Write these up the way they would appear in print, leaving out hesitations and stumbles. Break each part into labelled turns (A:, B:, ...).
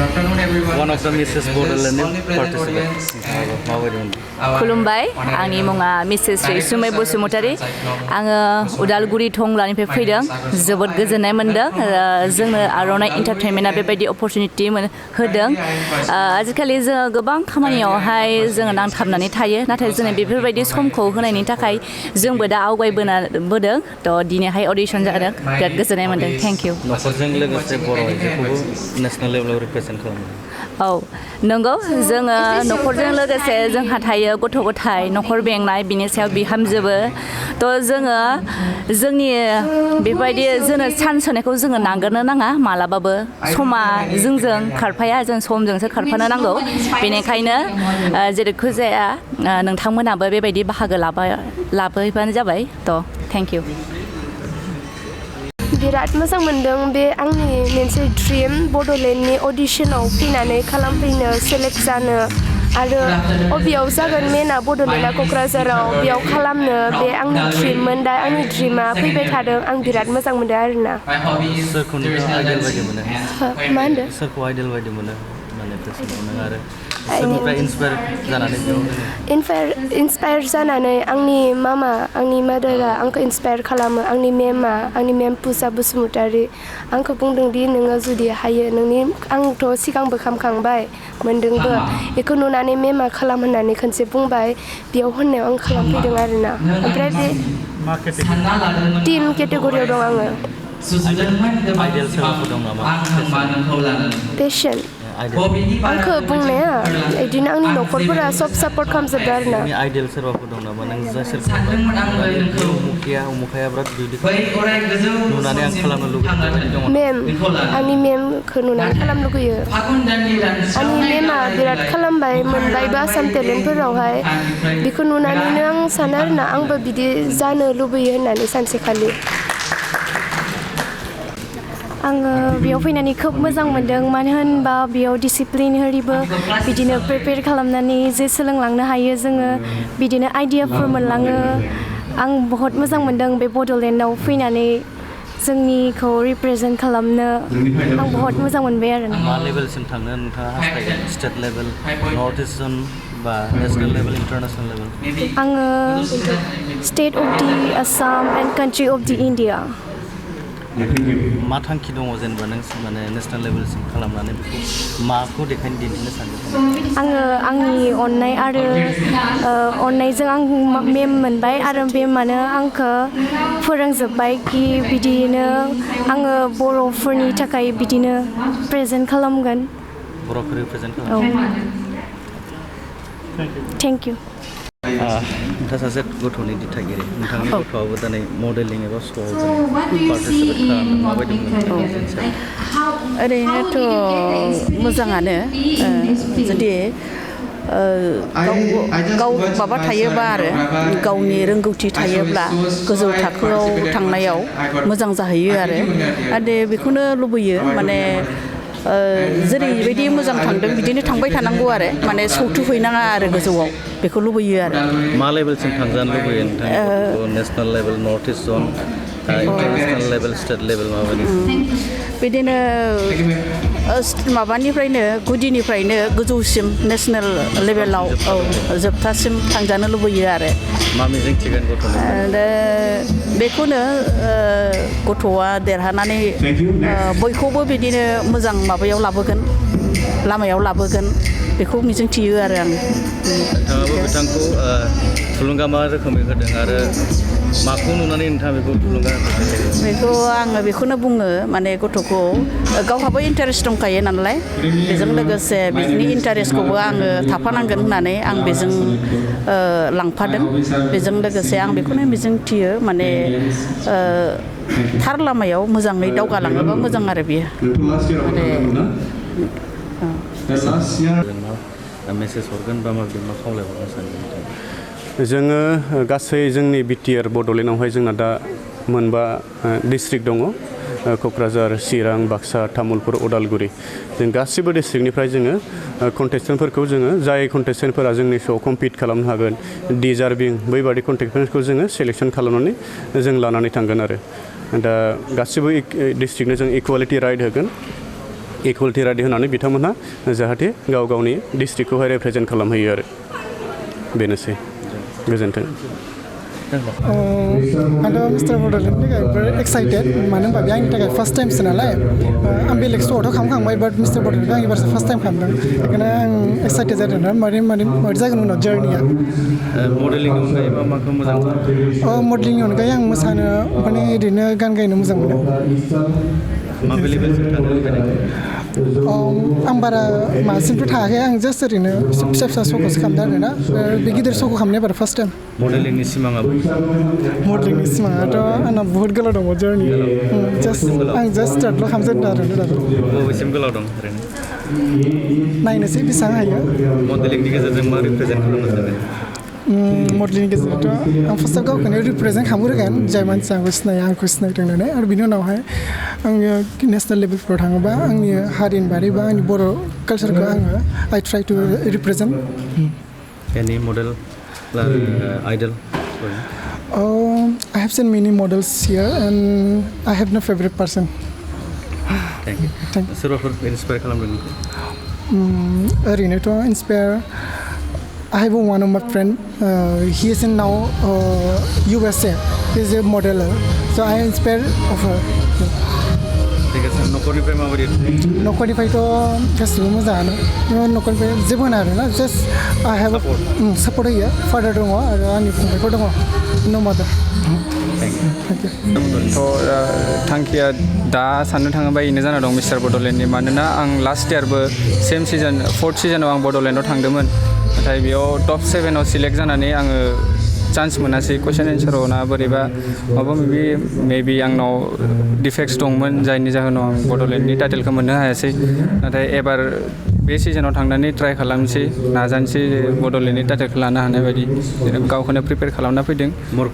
A: one of the Mrs. Borderland participants.
B: खुलुमबाय आंनि मुङा मिसेस रैसुमै बसुमतारी आङो उदालगुरि टंलानिफ्राय फैदों जोबोद गोजोननाय मोनदों जोंनो आर'नाइ एन्टारटेनमेन्टआ बेबायदि अपरचुनिटि होदों आजिखालि जोङो गोबां खामानियावहाय जोङो नांथाबनानै थायो नाथाय जोङो बेफोरबायदि समखौ होनायनि थाखाय जोंबो दा आवगायबोदों थ' दिनैहाय अडिशन जादों बिराद गोजोननाय मोनदों थेंक इउ
A: न'खरजों लोगोसे बर' आइजोखौबो नेसनेल लेभेलाव रिप्रेजेन्ट खालामो
B: औ नंगौ जोङो न'खरजों लोगोसे जोंहा थायो गथ' गथाय न'खर बेंनाय बिनि सायाव बिहामजोबो थ' जोङो जोंनि बेबायदि जोङो चान्स होनायखौ जोङो नागारनो नाङा मालाबाबो समा जोंजों खारफाया जों समजोंसो खारफानो नांगौ बेनिखायनो जेरैखि जाया नोंथांमोनाबो बेबायदि बाहागो लाबोबानो जाबाय थ' थेंक इउ
C: बिराद मोजां मोनदों बे आंनि मोनसे ड्रिम बड'लेण्डनि अडिशनाव फैनानै खालामफैनो सेलेक्ट जानो आरो अबेयाव जागोन मेना बड'लेण्डआ क'क्राझाराव बेयाव खालामनो बे आंनि ड्रिममोन दा आंनि ड्रिमा फैबाय थादों आं बिराद मोजां मोनदों आरोना
A: सोरखौ आइडल बायदि मोनो
C: मा होनदों
A: सोरखौ आइडल बायदि मोनो माने नों आरो सोरनिफ्राय
C: इन्सपायार जानानै आंनि मामा आंनि मादारा आंखौ इन्सपायार खालामो आंनि मेम पुजा बसुमतारी आंखौ बुंदों दि नोङो जुदि हायो नोंनि आंथ' सिगांबो खालामखांबाय मोनदोंबो बेखौ नुनानै मेमा खालाम होननानै खनसे बुंबाय बेयाव होननायाव आं खालामफैदों आरोना ओमफ्राय बे टिम केटेगरियाव दं आङो पेशेन्ट आंखौ बुंनाया बिदिनो आंनि न'खरफोरा सब सापर्ट खालामजोबदों आरोना
A: आइडियल सोरबाफोर दं नामा नों जा सोरखौ उमुखाया बिराद बिदि नुनानै आं खालामनो लुगैदों
C: मेम आंनि मेमखौ नुनानै खालामनो लुगैयो आंनि मेमा बिराद खालामबाय मोनबायबो आसाम टेलेन्टफोरावहाय बेखौ नुनानैनो आं सानो आरोना आंबो बिदि जानो लुबैयो होननानै सानसेखालि
D: आङो बेयाव फैनानै खोब मोजां मोनदों मानो होनबा बेयाव डिसिप्लिनारिबो बिदिनो प्रिपेयार खालामनानै जे सोलोंलांनो हायो जोङो बिदिनो आइडियाफोर मोनलाङो आं बहुत मोजां मोनदों बे बड'लेण्डआव फैनानै जोंनिखौ रिप्रेजेन्ट खालामनो आं बहुत मोजां मोनबाय आरो
A: मा लेभेलसिम थांनो नोंथाङा हास्थायगोन स्टेट लेभेल नर्थ इस्टार्न बा नेसनेल लेभेल इन्टारनेसनेल लेभेल
D: आङो state of the Assam and country of the India
A: मा थांखि दङ जेनेबा नों माने नेसनेल लेभेलसिम खालामनानै बेखौ माखौ दिन्थिनो सानदों
D: आङो आंनि अननाय आरो अननायजों आं मेम मोनबाय आरो मेमानो आंखौ फोरोंजोब्बाय कि बिदिनो आङो बर'फोरनि थाखाय बिदिनो प्रेजेन्ट खालामगोन
A: बर'खौ रिप्रेजेन्ट खालामगोन
D: थेंक इउ
A: नोंथाङा सासे गथ'नि दिथागिरि नोंथांनि गथ'आबो दिनै मडेलिं एबा श'आव पार्टिसिपेट खालामनो माबायदि
B: ओरैनोथ' मोजाङानो जुदि गाव माबा थायोबा आरो गावनि रोंगौथि थायोब्ला गोजौ थाखोआव थांनायाव मोजां जाहैयो आरो बेखौनो लुबैयो माने जेरैबायदि मोजां थांदों बिदिनो थांबाय थानांगौ आरो माने सौथुहैनाङा आरो गोजौआव बेखौ लुबैयो आरो
A: मा लेभेलसिम थांजानो लुबैयो नोंथाङा नेसनेल लेभेल नर्थ इस्ट जन इन्टारनेसनेल लेभेल स्टेट लेभेल माबायदि
B: बिदिनो माबानिफ्रायनो गुदिनिफ्रायनो गोजौसिम नेसनेल लेभेलाव जोबथासिम थांजानो लुबैयो आरो
A: मा मिजिं थिगोन गथ'नि
B: बेखौनो गथ'आ देरहानानै बयखौबो बिदिनो मोजां माबायाव लाबोगोन लामायाव लाबोगोन बेखौ मिजिंथियो आरो आं
A: नोंथाङाबो बिथांखौ थुलुंगा मा रोखोमै होदों आरो माखौ नुनानै नोंथाङा बेखौ थुलुंगा होदों
B: बेखौ आङो बेखौनो बुङो माने गथ'खौ गावहाबो इन्टारेस्ट दंखायो नालाय बेजों लोगोसे बिनि इन्टारेस्टखौबो आङो थाफानांगोन होननानै आं बेजों लांफादों बेजों लोगोसे आं बेखौनो मिजिंथियो माने थार लामायाव मोजाङै दावगालाङोबा मोजां आरो बियो माने
A: मेसेज हरगोन बा मा खावलायहरनो सानो
E: जोङो गासै जोंनि बिटिआर बड'लेण्डआवहाय जोंना दा मोनबा डिस्ट्रिक्ट दङ क'क्राझार चिरां बाक्सा तामुलपुर उदालगुरि जों गासिबो डिस्ट्रिक्टनिफ्राय जोङो कन्टेस्टेन्टफोरखौ जोङो जाय कन्टेस्टेन्टफोरा जोंनि श'आव कम्पिट खालामनो हागोन डिजार्भिं बैबादि कन्टेस्टेन्टखौ जोङो सेलेक्सन खालामनानै जों लानानै थांगोन आरो दा गासिबो डिस्ट्रिक्टनो जों इकुवेलिटि राइट होगोन इकुवेलिटि रेडि होनानै बिथांमोनहा जाहाथे गाव गावनि डिस्ट्रिक्टखौहाय रिप्रेजेन्ट खालामहैयो आरो बेनोसै गोजोन्थों
F: आंथ' मिस्टार बड'लेण्डनि थाखाय बिराद एक्साइटेड मानो होनबा बे आंनि थाखाय फार्स्ट टाइमसो नालाय आं बेलेग स्ट'आवथ' खालामखांबाय बाट मिस्टार बड'लेण्डखौ आं एबारसो फार्स्ट टाइम खालामदों बेखायनो आं एक्साइटेड जादों ना मारै जागोन उनाव जार्निया
A: मडेलिंनि अनगायै मा माखौ मोजां मोनो
F: मडेलिंनि अनगायै आं मोसानो माने ओरैनो गान गायनो मोजां मोनो
A: माबे लेभेलसिम थांनो लुबैदों
F: आं बारा मासिमथ' थाङाखै आं जास्ट ओरैनो फिसा फिसा श'खौसो खालामदों आरो ना बे गिदिर श'खौ खालामनाया बारा फार्स्ट टाइम
A: मडेलिंनि सिमाङा
F: मडेलिंनि सिमाङाथ' आंना बुहुत गोलाव दङ जार्निया आं जास्ट स्टार्टल' खालामजेनदों आरो दाबो
A: बबेसिम गोलाव दं ओरैनो
F: नायनोसै बेसेबां हायो
A: मडेलिंनि गेजेरजों मा रिप्रेजेन्ट खालामनो सानो
F: मडेलिंनि गेजेरावथ' आं फार्स्टआव गावखौनो रिप्रेजेन्ट खालामग्रोगोन जाय मानसिया आंखौ सिनायो आंखौ सिनायथों होननानै आरो बिनि उनावहाय आङो नेसनेल लेभेलफ्राव थाङोबा आंनि हारिनि बारै बा आंनि बर' कालचारखौ आङो आइ ट्राइ टु रिप्रेजेन्ट
A: एनि model idol
F: I have seen many models here and I have no favorite person
A: Thank you सोरबाफोर इन्सपायार खालामदों
F: ओरैनोथ' inspire I have one of my friend he is in now USA he is a modeler so I am inspired of her
A: ठीक है न'खरनिफ्राय माबायदि
F: न'खरनिफ्रायथ' गासिबो मोजाङानो न'खरनिफ्राय जेबो होना आरोना जास्ट आइ हेभ सापर्ट होयो फादार दङ आरो आंनि फंबायफोर दङ न' मादार
G: थांखिया दा साननो थाङोबा बेनो जाना दं मिस्टार बड'लेण्डनि मानोना आं लास्ट इयारबो सेम सिजन 4th सिजनाव आं बड'लेण्डआव थांदोंमोन नाथाय बेयाव टप 7आव सिलेक्ट जानानै आङो चान्स मोनासै कुइसन एन्साराव ना बोरैबा माबा मेबि आंनाव डिफेक्ट्स दंमोन जायनि जाहोनाव आं बड'लेण्डनि टाइटेलखौ मोननो हायासै नाथाय एबार बे सिजनाव थांनानै ट्राइ खालामनोसै नाजानोसै बड'लेण्डनि टाइटेलखौ लानो हानाय बायदि गावखौनो प्रिपेयार खालामना फैदों
A: मर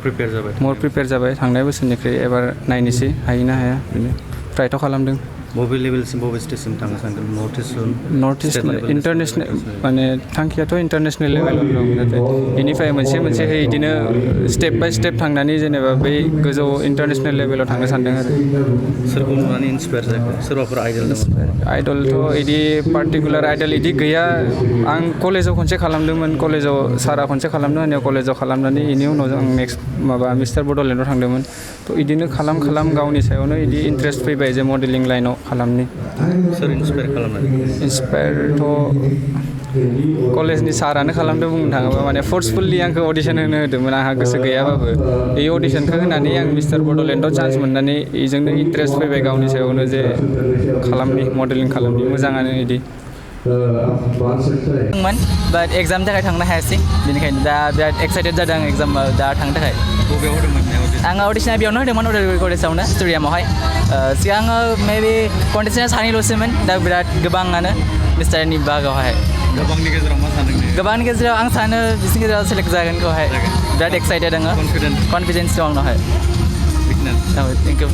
A: प्रिपेयार जाबाय
G: थांनाय बोसोरनिख्रुइ एबार नायनोसै हायोना हाया बेनो ट्राइथ' खालामदों
A: बबे लेभेलसिम बबे स्टेजसिम थांनो सानदों नर्थ इस्ट
G: इन्टारनेसनेल माने थांखियाथ' इन्टारनेसनेल लेभेलाव दं नाथाय बेनिफ्राय मोनसे बिदिनो स्टेप बाय स्टेप थांनानै जेनेबा बै गोजौ इन्टारनेसनेल लेभेलाव थांनो सानदों आरो
A: सोरखौ नुनानै इन्सपायार जाखो सोरबाफोर आइडल दङ
G: आइडलथ' बिदि पार्टिकुलार आइडल बिदि गैया आं कलेजाव खनसे खालामदोंमोन कलेजाव सारा खनसे खालामनो होनायाव कलेजाव खालामनानै बेनि उनाव आं नेक्स्ट मिस्टार बड'लेण्डआव थांदोंमन थ' बिदिनो खालाम गावनि सायावनो बिदि इन्ट्रेस्ट फैबाय जे मडेलिं लाइनाव खालामनि
A: सोर इन्सपायार खालामनानै
G: इन्सपायारथ' कलेजनि सारानो खालामदों बुंनो थाङोबा माने फर्सफुलि आंखौ अडिसन होनो होदोंमोन आंहा गोसो गैयाबाबो बे अडिसनखौ होनानै आं मिस्टार बड'लेण्डआव चान्स मोननानै बेजोंनो इन्ट्रेस्ट फैबाय गावनि सायावनो जे मडेलिं खालामनि मोजाङानो बिदि
B: बाट एग्जामनि थाखाय थांनो हायासै बेनिखायनो दा बिराद एक्साइटेड जादों एग्जामाव दा थांनो थाखाय
A: बबेयाव होदोंमोन
B: आङो अडिसना बेयावनो होदोंमोन उदालगुरि कलेजावनो स्टुडियामावहाय सिगां मेबि कन्टेस्टेन्टआ सानैल'सोमोन दा बिराद गोबाङानो मिस्टारनि बाहागोआवहाय
A: गोबांनि गेजेराव मा सानदों
B: गोबांनि गेजेराव आं सानो बिसोरनि गेजेराव सेलेक्ट जागोनखौहाय बिराद एक्साइटेड आङो कनफिडेन्स दं आंनावहाय थेंक इउ